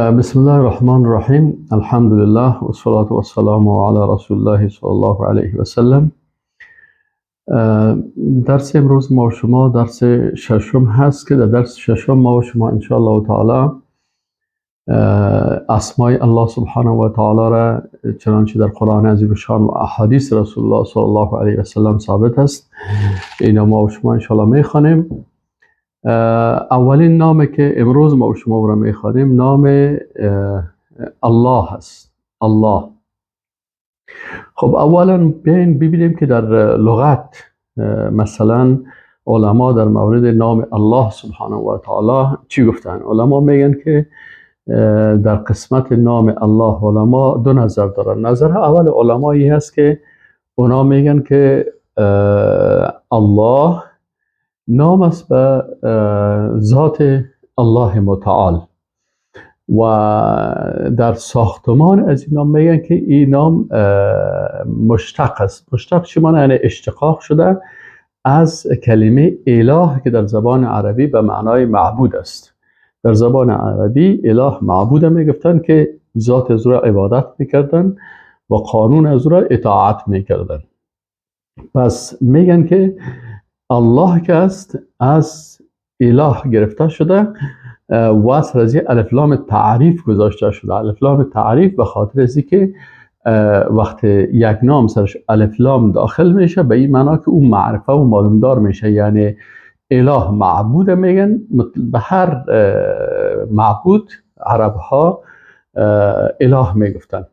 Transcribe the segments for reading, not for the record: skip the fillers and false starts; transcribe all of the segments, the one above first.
بسم الله الرحمن الرحیم. الحمد لله و الصلاة و السلام علی رسول الله صلی الله علیه و سلم. درس امروز ما و شما درس ششم هست که در درس ششم ما و شما ان شاء الله تعالی اسمای الله سبحانه و تعالی را چنانچه در قرآن عظیم الشان و احادیث رسول الله صلی الله علیه و سلم ثابت است، اینا ما و شما ان شاء الله میخوانیم. اولین نام که امروز ما و شما را میخوانیم نام الله است. الله. خب اولا بیاین ببینیم که در لغت مثلا علما در مورد نام الله سبحانه و تعالی چی گفتن. علما میگن که در قسمت نام الله علما دو نظر دارن. نظر اول علمایی هست که اونا میگن که الله نام است به ذات الله متعال و در ساختمان از این نام میگن که این نام مشتق است. مشتق چی معنی؟ یعنی اشتقاق شده از کلمه اله که در زبان عربی به معنای معبود است. در زبان عربی اله معبود میگفتن که ذات از را عبادت میکردن و قانون از را اطاعت میکردن. پس میگن که الله که است از اله گرفته شده و از الف لام تعریف گذاشته شده. الف لام تعریف به خاطر از که وقت یک نام سرش الف لام داخل میشه به این معنا که اون معرفه و معلومدار میشه. یعنی اله معبود میگن، به هر معبود عرب ها اله میگفتن.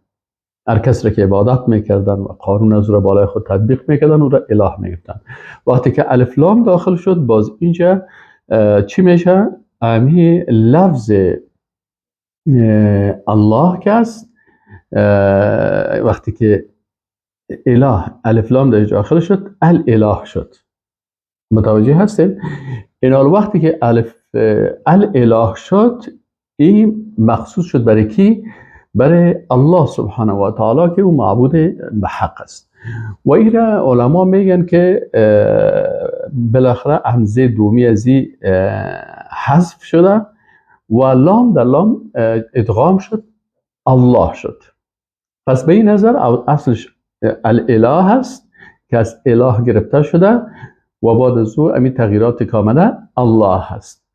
هر کس را که عبادت میکردن و قانون از را بالای خود تطبیق میکردن او را اله میگفتن. وقتی که الف لام داخل شد باز اینجا چی میشه؟ امی لفظ الله که است وقتی که اله الف لام در داخل شد الاله شد. متوجه هستین؟ این وقتی که الف الاله شد این مخصوص شد برای کی؟ برای الله سبحانه و تعالی که او معبود به حق است. و این علما میگن که بالاخره همزه دومی از این حذف شده و لام در لام ادغام شد، الله شد. پس به این نظر اصلش الاله هست که از اله گرفته شده و بعد از او همین تغییرات کامله الله هست.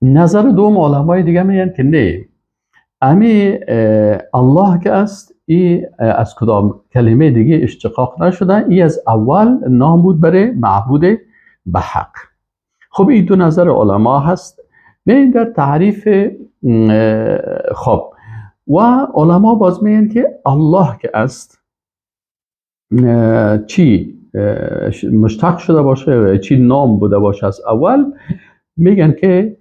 نظر دوم علمای دیگه میگن که نه، امی الله که است ای از کدام کلمه دیگه اشتقاق نشده، ای از اول نام بود برای معبود به حق. خب این دو نظر علما هست. میگن در تعریف خب و علما باز میگن که الله که است چی مشتق شده باشه، چی نام بوده باشه از اول، میگن که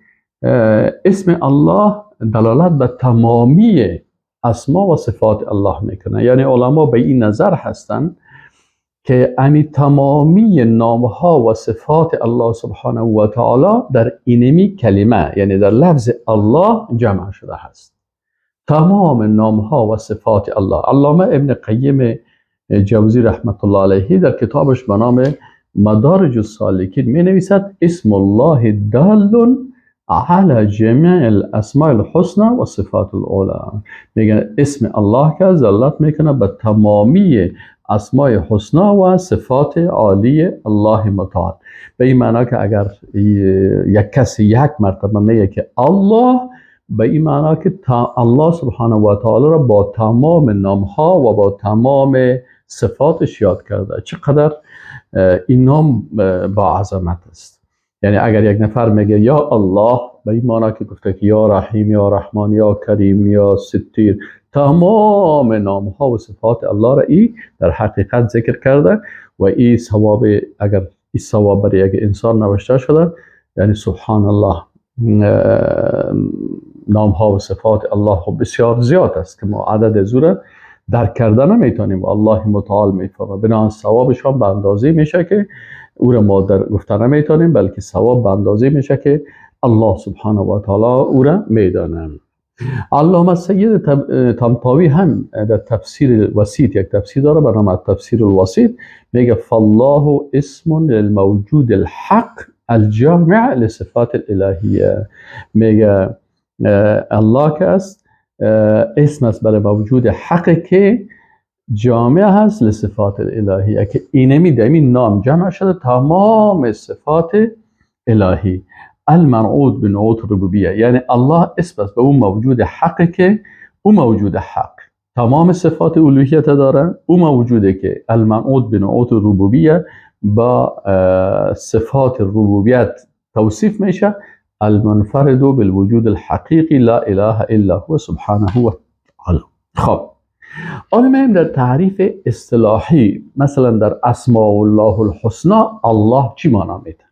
اسم الله دلالت به تمامی اسما و صفات الله میکنه. یعنی علما به این نظر هستند که امی تمامی نامها و صفات الله سبحانه و تعالی در اینمی کلمه، یعنی در لفظ الله جمع شده هست. تمام نامها و صفات الله. علامه ابن قیم جوزی رحمت الله علیه در کتابش به نام مدارج السالکین می نویسد اسم الله دال على جمیع الاسماء الحسنى و صفات العلا. میگن اسم الله که دلالت میکنه به تمامی اسماء حسنا و صفات عالی الله متعال. به این معنا که اگر یک کسی یک مرتبه میگه که الله، به این معنا که الله سبحانه و تعالی را با تمام نامها و با تمام صفاتش یاد کرده. چقدر این نام با عظمت است. یعنی اگر یک نفر میگه یا الله، به این معنا که گفته که یا رحیم، یا رحمان، یا کریم، یا ستیر، تمام نامها و صفات الله را ای در حقیقت ذکر کرده و ای ثواب، اگر این ثواب برای یک انسان نوشته شده، یعنی سبحان الله نامها و صفات الله بسیار زیاد است که ما عدد از او را درک کرده نمیتونیم و الله متعال میفهمه. بنابراین ثوابش هم به اندازه میشه که او را ما در گفته نمیتونیم، بلکه ثواب به اندازه میشه که الله سبحانه و تعالی او را میدانه. علامه سید طنطاوی هم در تفسیر وسیط یک تفسیر داره به نام تفسیر الوسیط، میگه فالله اسم للموجود الحق الجامع لصفات الالهیه. میگه الله که است اسم است برای موجود حق که جامع هست لصفات الهیه، که اینمی در این نام جمع شده تمام صفات الهی. المنعوت بنعوت ربوبیه، یعنی الله اسم است به اون موجود حق که او موجود حق تمام صفات الوهیت داره، او موجوده که المنعوت بنعوت ربوبیه با صفات ربوبیت توصیف میشه. المنفرد بالوجود الحقیقی لا اله الا هو سبحانه و تعالی. خب حالا میایم در تعریف اصطلاحی، مثلا در اسماء الله الحسنا الله چی معنا میده؟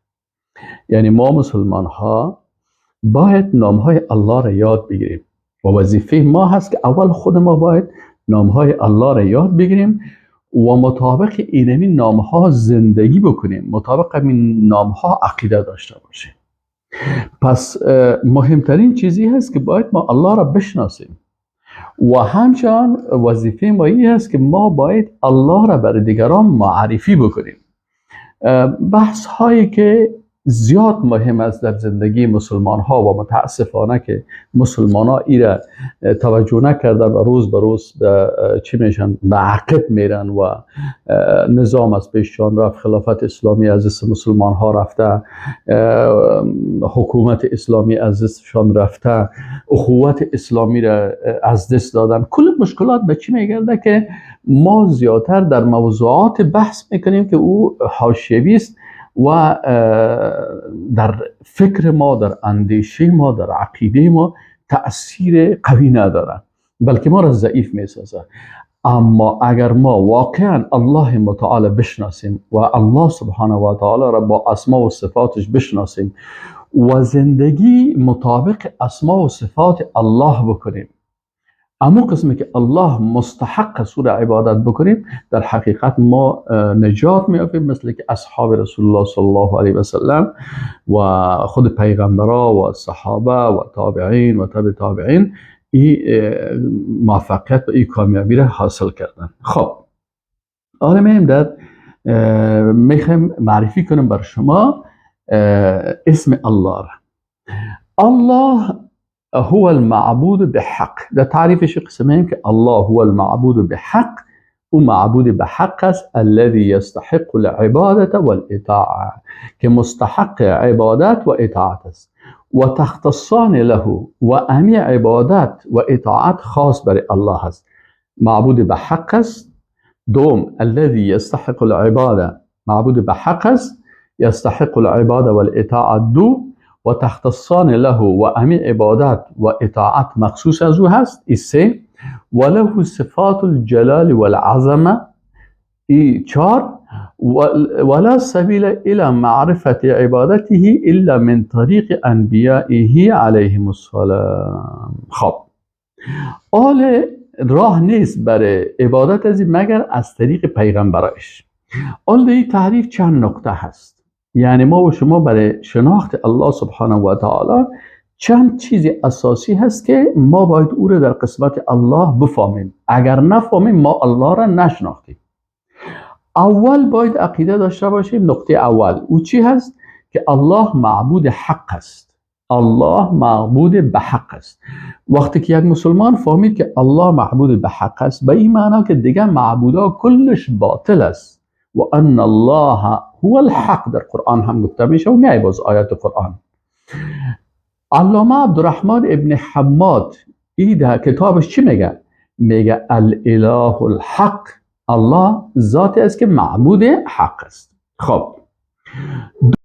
یعنی ما مسلمان ها باید نام های الله را یاد بگیریم و وظیفه ما هست که اول خود ما باید نام های الله را یاد بگیریم و مطابق اینمی نام ها زندگی بکنیم، مطابق این نام ها عقیده داشته باشیم. پس مهمترین چیزی هست که باید ما الله را بشناسیم و همچنان وظیفه ما این هست که ما باید الله را برای دیگران معرفی بکنیم. بحث هایی که زیاد مهم است در زندگی مسلمان ها و متاسفانه که مسلمان ها ایره توجه نکردن و روز به روز چی میشن، به عقب میرن و نظام از پیششان رفت، خلافت اسلامی از دست مسلمان ها رفته، حکومت اسلامی از دستشان رفته، اخوت اسلامی را از دست دادن. کل مشکلات به چی میگرده که ما زیادتر در موضوعات بحث میکنیم که او حاشیوی است و در فکر ما، در اندیشه ما، در عقیده ما تأثیر قوی نداره، بلکه ما را ضعیف میسازه. اما اگر ما واقعا الله متعال بشناسیم و الله سبحانه و تعالی را با اسما و صفاتش بشناسیم و زندگی مطابق اسما و صفات الله بکنیم، اما قسمی که الله مستحق سور عبادت بکنیم، در حقیقت ما نجات میافیم، مثل که اصحاب رسول الله صلی الله علیه و سلم و خود پیغمبرا و صحابه و تابعین و تابع تابعین این موفقیت و این کامیابی را حاصل کردن. خب حالا میایم در میخوایم معرفی کنم بر شما اسم الله را. الله هو المعبود بحق. در تعریفش قسمیم که الله هو المعبود بحق، او معبود بحق است، الذي يستحق العبادة والإطاعة، که مستحق عبادت و اطاعت است، و تختصان له، و امی عبادت و اطاعت خاص برای الله است. معبود بحق است. دوم الذي يستحق العبادة، معبود بحق است، يستحق العبادة والإطاعة. دو و تختصان له، و امی عبادت و اطاعت مخصوص از او هست. ای سه، و له صفات الجلال والعظمه. ای چهار، ولا سبیل الى معرفت عبادته الا من طریق انبیائه علیهم السلام. خب آل راه نیست برای عبادت از این مگر از طریق پیغمبرایش. آل این تعریف چند نقطه هست، یعنی ما و شما برای شناخت الله سبحانه و تعالی چند چیز اساسی هست که ما باید او را در قسمت الله بفهمیم. اگر نفهمیم ما الله را نشناختیم. اول باید عقیده داشته باشیم. نقطه اول او چی هست؟ که الله معبود حق است، الله معبود به حق است. وقتی که یک مسلمان فهمید که الله معبود به حق است، به این معنا که دیگه معبودا کلش باطل است. و ان الله هو الحق در قرآن هم گفته میشه و میای باز آیات قرآن. علامه عبدالرحمن ابن حماد ای در کتابش چی میگه؟ میگه الاله الحق، الله ذات است که معبود حق است. خب